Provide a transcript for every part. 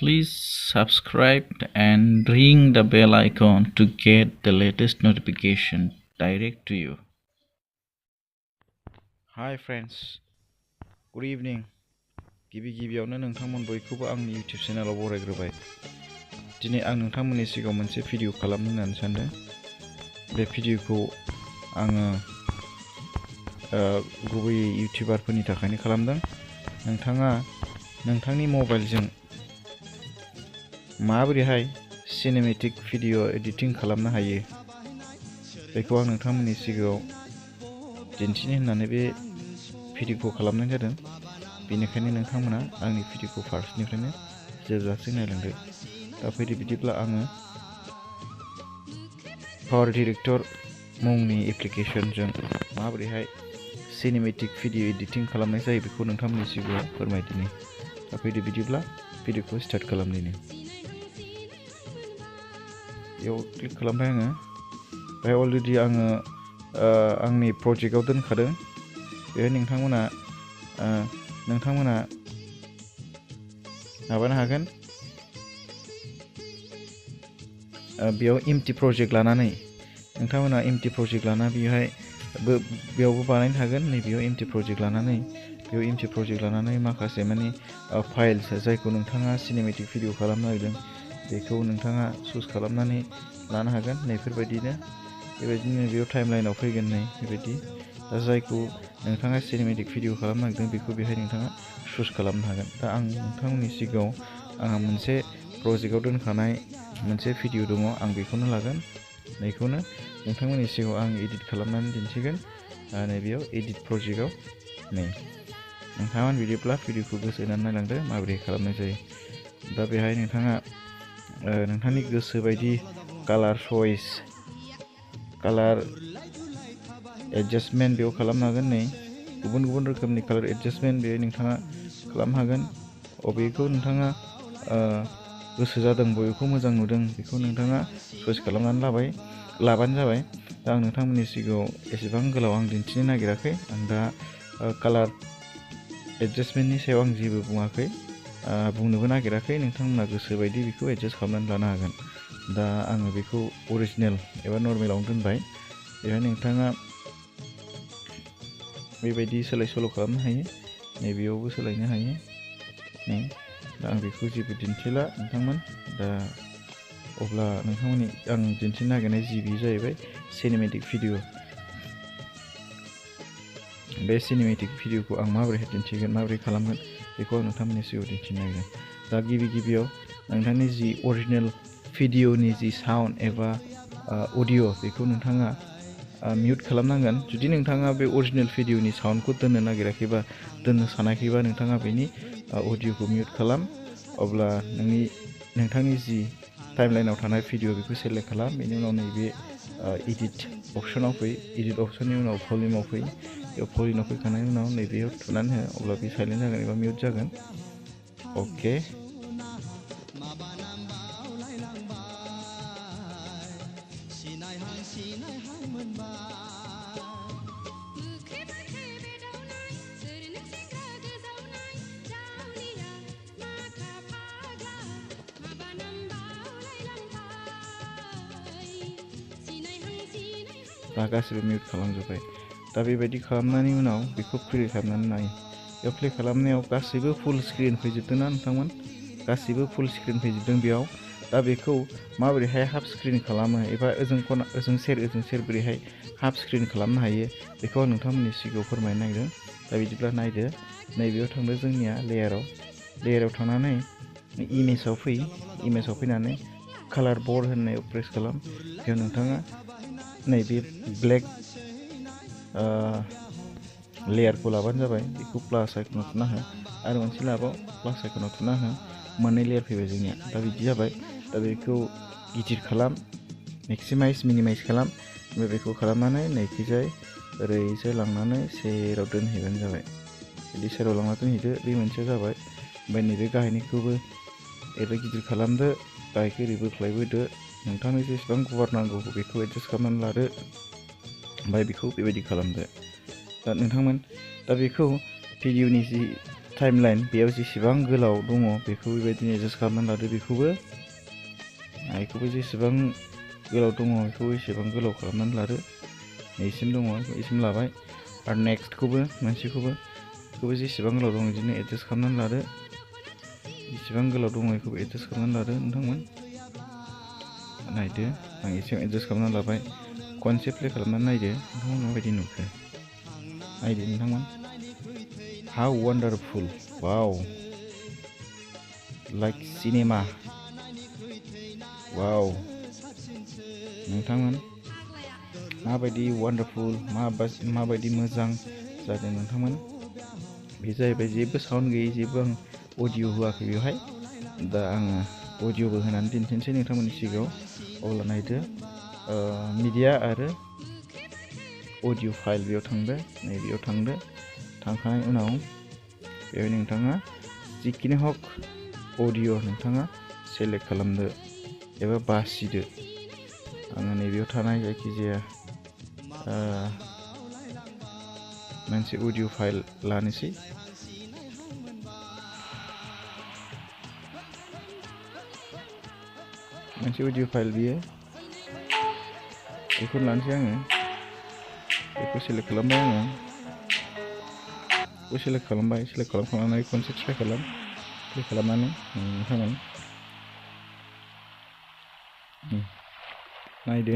Please subscribe and ring the bell icon to get the latest notification direct to you. Hi friends, good evening. गिबियावनो नोंथांमोन बयखौबो आंनि YouTube चेनेलाव बरायग्रोबाय। दिनै आं नोंथांमोननि सिगाङाव मोनसे भिडिअ खालामनो होननानै सानदों। बे भिडिअखौ आङो गुबैयै इउटिउबारफोरनि थाखायनो खालामदों। नोंथाङा नोंथांनि मबाइलजों माबोरैहाय सिनेमेटिक भिडिअ एडिटिं खालामनो हायो बेखौ आं नोंथांमोननि सिगाङाव दिन्थिनो होननानै बे भिडिअखौ खालामनाय जादों। बेनिखायनो नोंथांमोना आंनि भिडिअखौ फार्स्टनिफ्रायनो जोबजासिम नायलांदो। दा फैदो बिदिब्ला आङो पावार डिरेक्टर मुंनि एप्लिकेशनजों माबोरैहाय सिनेमेटिक भिडिअ एडिटिं खालामनाय जायो बेखौ नोंथांमोननि सिगाङाव फोरमायदिनि। दा फैदो बिदिब्ला भिडिअखौ स्टार्ट खालामदिनि। बेयाव क्लिक खालामबाय आङो। बेहाय अलरेडि आङो आंनि प्रजेक्टआव दोनखादों। बेहाय नोंथांमोना माबानो हागोन। बेयाव एम्प्टी प्रजेक्ट लानानै नोंथांमोना एम्प्टी प्रजेक्ट लाना बेयावबो बानायनो हागोन। नैबेयाव एम्प्टी प्रजेक्ट लानानै माखासे माने फाइल्स जायखौ नोंथाङा सिनेमेटिक भिडिअ खालामनो नागिरदों बेखौ नोंथाङा चुज खालामनानै लानो हागोन। बेबायदिनो बेयाव टाइमलाइनाव फैगोन बेबायदि। दा जायखौ नोंथाङा सिनेमेटिक भिडिअ खालामनो नागिरदों बेखौ बेहाय नोंथाङा चुज खालामनो हागोन। दा आं नोंथांमोननि सिगाङाव आंहा मोनसे प्रजेक्टआव दोनखानाय मोनसे भिडिअ दङ, आं बेखौनो लागोन। बेखौनो नोंथांमोननि सिगाङाव आं एडिट खालामनानै दिन्थिगोन। नैबेयाव एडिट प्रजेक्टआव नोंथाङा बिदिब्ला भिडिअखौ गोसो होनानै नायलांदो माबोरै खालामनाय जायो। दा बेहाय नोंथाङा नोंथांनि गोसो बायदि कालार चइस, कालार एडजास्टमेन्ट बेयाव खालामनो हागोन। गुबुन गुबुन रोखोमनि कालार एडजास्टमेन्ट बेहाय नोंथाङा खालामनो हागोन। अबेखौ नोंथाङा गोसो जादों, बबेखौ मोजां नुदों बेखौ नोंथाङा चइस खालामनानै लाबानो जाबाय। दा आं नोंथांमोननि सिगाङाव एसेबां गोलाव आं दिन्थिनो नागिराखै। आं दा कालार एडजास्टमेन्टनि सायाव आं जेबो बुङाखै, बुंनोबो नागिराखै। नोंथांमोना गोसो बायदि बेखौ एडजास्ट खालामनानै लानो हागोन। दा आङो बेखौ अरिजिनेल एबा नर्मेलावनो दोनबाय। बेहाय नोंथाङा बेबायदि सोलाय सोल' खालामनो हायो। नैबेयावबो सोलायनो हायो। दा आं बेखौ जेबो दिन्थिला नोंथांमोन। दा अब्ला नोंथांमोननि आं दिन्थिनो नागिरनाय बे जाहैबाय सिनेमेटिक भिडिअ। बे सिनेमेटिक भिडिअखौ आं माबोरैहाय दिन्थिगोन, माबोरै खालामगोन बेखौ आं नोंथांमोननि सिगाङाव दिन्थिनो नागिरदों। दा गिबियाव नोंथांनि अरिजिनेल भिडिअनि साउन्ड एबा अडिअ बेखौ नोंथाङा मिउट खालामनांगोन। जुदि नोंथाङा बे अरिजिनेल भिडिअनि साउन्डखौ दोननो नागिराखैबा, दोननो सानाखैबा नोंथाङा बेनि अडिअखौ मिउट खालाम। अब्ला नोंथांनि टाइमलाइनाव थानाय भिडिअ बेखौ सेलेक्ट खालाम। बेनि उनाव नैबे एडिट अपसनाव फै। एडिट अपसननि उनाव भलिउमाव फै। बेयाव भलिउमाव फैखांनायनि उनाव नैबेयाव थुनानै हो। अब्ला बे साइलेन्ट जागोन एबा मिउट जागोन। अके। दा गासिबो मिउट खालामजोब्बाय। दा बेबायदि खालामनायनि उनाव बेखौ प्ले खालामनानै नाय। बेयाव प्ले खालामनायाव गासैबो फुल स्क्रिन फैजोबदोंना नोंथांमोन? गासैबो फुल स्क्रिन फैजोबदों बेयाव। दा बेखौ माबोरैहाय हाफ स्क्रिन खालामो एबा ओजों सेर बोरैहाय हाफ स्क्रिन खालामनो हायो बेखौ आं नोंथांमोननि सिगाङाव फोरमायनो नागिरदों। दा बिदिब्ला नायदो। नैबेयाव थांदो जोंनिया लेयाराव थांनानै इमेजाव फै। इमेजाव फैनानै कालार बर्ड होननायाव प्रेस खालाम। बेयाव नोंथाङा नैबे ब्लेक लेयारखौ लाबानो जाबाय। बेखौ प्लास आइकनाव थुना हो। आरो मोनसे लाबाव प्लास आइकनाव थुना हो। मोननै लेयार फैबाय जोंनिया। दा बिदि जाबाय। दा बेखौ गिदिर खालाम, मेक्सिमाइज मिनिमाइज खालाम। ओमफ्राय बेखौ खालामनानै नैखिजाय ओरैजाय लांनानै सेराव दोनहैबानो जाबाय। बिदि सेराव लांना दोनहैदो। बे मोनसेया जाबाय। ओमफ्राय नैबे गाहायनिखौबो एरै गिदिर खालामदो, गाहायखौ एरै बोख्लायबोदो। नोंथांनो जेसेबां गुवार नांगौ बेखौ एडजास्ट खालामनानै लादो। ओमफ्राय बेखौ बेबायदि खालामदो। दा नोंथांमोन दा बेखौ भिडिअनि टाइमलाइन बेयाव जेसेबां गोलाव दङ बेखौ बेबायदिनो एडजास्ट खालामनानै लादो बेखौबो जेसेबां गोलाव दङ बेखौ एसेबां गोलाव खालामनानै लादो नैसिम दङ बेसिम लाबाय आरो नेक्स्टखौबो बेखौबो जेसेबां गोलाव दं बिदिनो एडजास्ट खालामनानै लादो जेसेबां गोलाव दङ बेखौबो एडजास्ट खालामनानै लादो नोंथांमोन नायदो आं एसे एडजास्ट खालामनानै लाबाय खनसे प्ले खालामनानै नायदो नोंथांमोन माबायदि नुखो नायदो नोंथांमोन हाउ वान्डारफुल वाव लाइक सिनेमा वाव नोंथांमोन माबायदि वान्डारफुल माबायदि मोजां जादों नोंथांमोन बे जाहैबाय जेबो साउन्ड गैयै जेबो आं अडिअ होआखै बेवहाय दा आङो अडिअबो होनानै दिन्थिनोसै नोंथांमोननि सिगाङाव अब्ला नायदो मिडिया आरो अडिअ फाइल बेयाव थांदो नैबेयाव थांदो थांखांनायनि उनाव बेवहाय नोंथाङा जिखिनि हक अडिअ नोंथाङा सेलेक्ट खालामदो एबा बासिदो आङो नैबेयाव थानाय जायखिजाया मोनसे अडिअ फाइल लानोसै मोनसे अडिअ फाइल बियो बेखौ लानोसै आङो बेखौ सेलेक्ट खालामबाय आङो बेखौ सेलेक्ट खालामखांनानै खनसे ट्राइ खालामनानै नोंथांमोन नायदो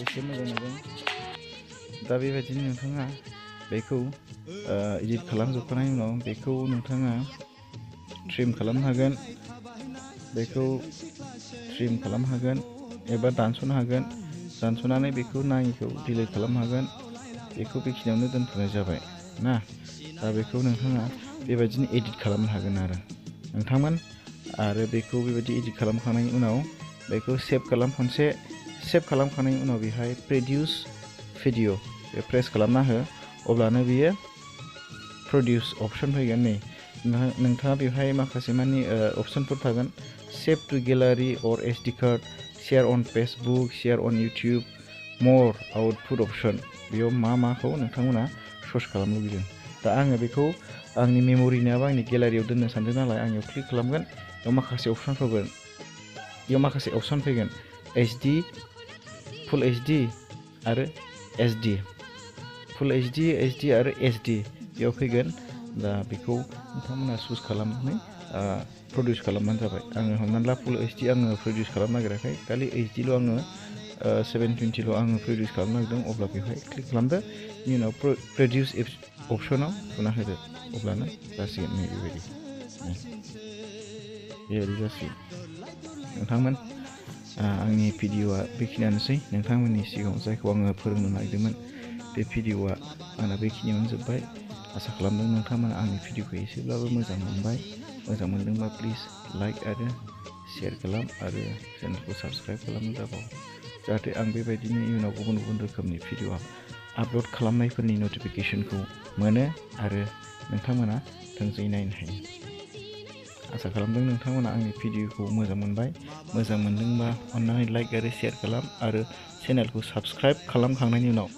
एसे मोजां नुदों दा बेबायदिनो नोंथाङा बेखौ एडिट खालामजोबखांनायनि उनाव बेखौ नोंथाङा ट्रिम खालामनो हागोन एबा दानस'नो हागोन दानस'नानै बेखौ नाङिखौ डिलिट खालामनो हागोन बेखौ बेखिनियावनो दोनथ'नाय जाबाय ना दा बेखौ नोंथाङा बेबायदिनो एडिट खालामनो हागोन आरो नोंथांमोन आरो बेखौ बेबायदि एडिट खालामखांनायनि उनाव बेखौ सेभ खालामखांनायनि उनाव बेहाय प्रडिउस भिडिअ बे प्रेस खालामना हो अब्लानो बियो प्रडिउस अपसन फैगोन नै नोंथाङा बेवहाय माखासे मानि अपसनफोर थागोन save to gallery or SD card share on Facebook share on YouTube more output option बेयाव माखौ नोंथांमोना सर्च खालामनो लुबैदों दा आङो बेखौ आंनि मेम'रि नङाबा आंनि गेलारियाव दोननो सानदों नालाय आं क्लिक खालामगोन बेयाव माखासे अपसन फैगोन HD फुल HD आरो SD फुल HD आरो SD बेयाव फैगोन दा बेखौ नोंथांमोना चुज खालामनानै प्रडिउस खालामबानो जाबाय आङो हमनानै ला फुल HD आङो प्रडिउस खालामनो नागिराखै खालि HDल' आङो 720ल' आङो प्रडिउस खालामनो नागिरदों अब्ला बेवहाय क्लिक खालामदो बेनि उनाव प्रडिउस अपसनाव थुना होदो अब्लानो जासिगोन नै बेबायदि जासिगोन नोंथांमोन आंनि भिडिअआ बेखिनियानोसै नोंथांमोननि सिगाङाव जायखौ आङो फोरोंनो नागिरदोंमोन बे भिडिअआ आंना बेखिनियावनो जोब्बाय आसा खालामदों नोंथांमोना आंनि भिडिअखौ एसेब्लाबो मोजां मोनदोंबा प्लिज लाइक आरो शेयार खालाम आरो चेनेलखौ साबस्क्राइब खालामनो दाबाव जाहाथे आं बेबायदिनो इयुनाव गुबुन रोखोमनि भिडिअ आपल'ड खालामनायफोरनि नटिफिकेसनखौ मोनो आरो नोंथांमोना थोंजोङै नायनो हायो आसा खालामदों नोंथांमोना आंनि भिडिअखौ मोजां मोनदोंबा अन्नानै लाइक आरो शेयार खालाम आरो चेनेलखौ साबस्क्राइब खालामखांनायनि उनाव